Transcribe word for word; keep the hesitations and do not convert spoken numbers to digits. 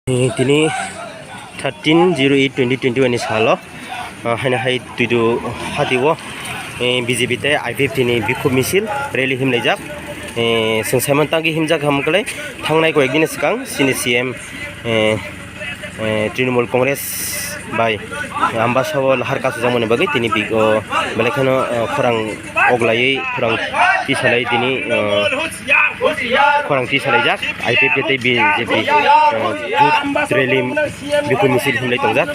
Eh, tini thirteen zero eight twenty twenty-one ni salo, ah, haino hai Tuidu hati o, eh, B J P tei I P F T ni bikhuk misil rally himlaijak. Eh, chwng saiman tangwi himjak ham kwlai thangnai koyek dini swkang chini C M, eh, eh, Trinamool Congress bai Ambassa o lahar kasu jakmani bagwi tini big o belai kheno, eh, khorang oglaiwi khorang tisalai tini, eh, khorang tisalaijak I P F T tei B J P, eh, youth rally bikhuk misil himlai tongjak.